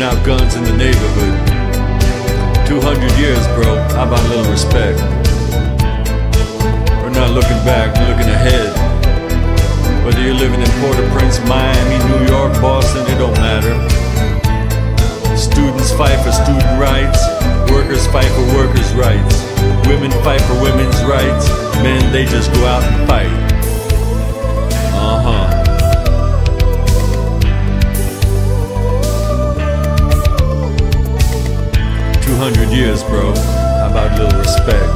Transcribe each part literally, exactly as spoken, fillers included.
Out guns in the neighborhood. Two hundred years, bro. How about a little respect? We're not looking back, we're looking ahead. Whether you're living in Port-au-Prince, Miami, New York, Boston, it don't matter. Students fight for student rights. Workers fight for workers' rights. Women fight for women's rights. Men, they just go out and fight. Uh-huh. Two hundred years, bro. How about a little respect?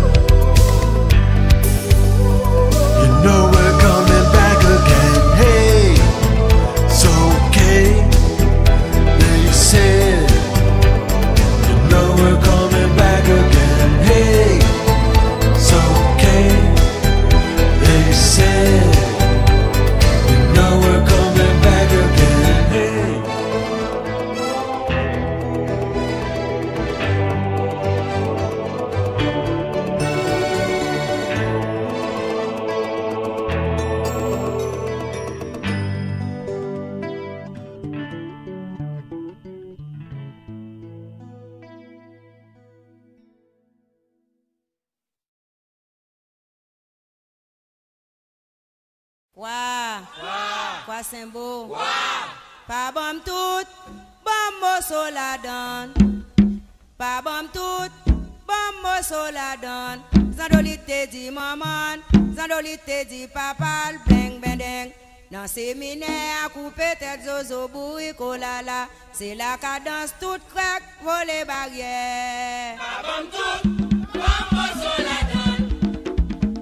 You know we're coming back again. Hey, it's okay. They said, you know we're coming back again. Hey, it's okay. They said, you know we're coming back again. Hey. Kwa. Kwa. Kwa Senbo. Kwa. Pa ban m tout, ban m moso ladann. Pa ban m tout, ban m moso ladann. Zandolit te di manman l, Zandolit te di papa l, bleng bendeng. Nan seminè a, koupe tèt zozo, bourik olala. Se la kadans tout krèk, vole baryè. Pa ban m tout, ban m moso ladann.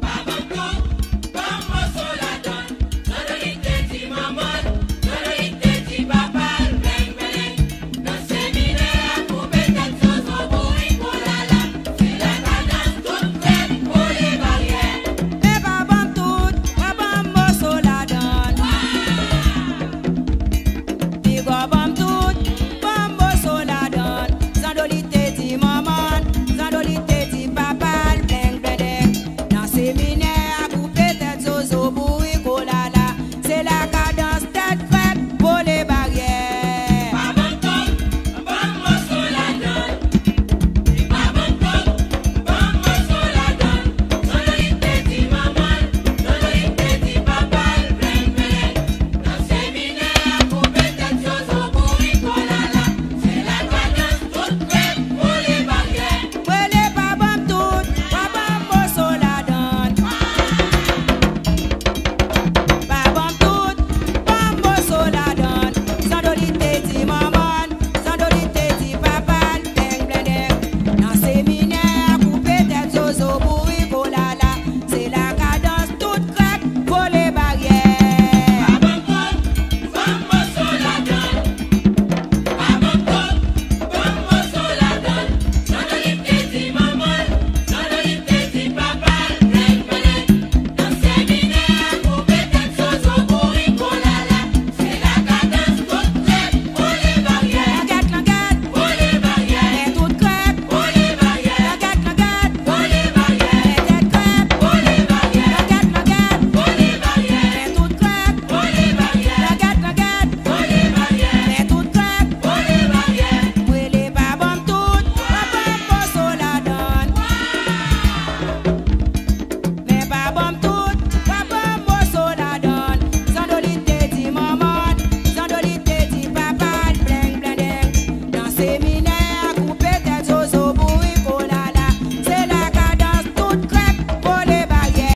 Pa ban m tout, ban m moso ladann. Zandolit te di manman l, Zandolit te di papa l, bleng bendeng. Nan seminè a, koupe tèt zozo, bourik olala. Se la kadans tout krèk, vole baryè. Men pa ban m tout, pa ban m moso ladann. Piga w ban m tout, ban m moso ladann. Zandolit te di manman l, Zandolit te di papa l, bleng bendeng. Nan seminè a, koupe tèt zozo, bourik olala. Se la kadans tèt frèt, vole baryè. Pa ban m tout, ban m moso ladann. Pa ban m tout, ban m moso ladann. Zandolit te di manman l, Zandolit te di papa l, bleng bendeng. Nan seminè a, koupe tèt zozo, bourik olala. Se la kadans tout krèk, vole baryè. Rele pa ban m tout, pa ban m moso ladann. Pa ban m tout, ban m moso ladann. Zandolit te di manman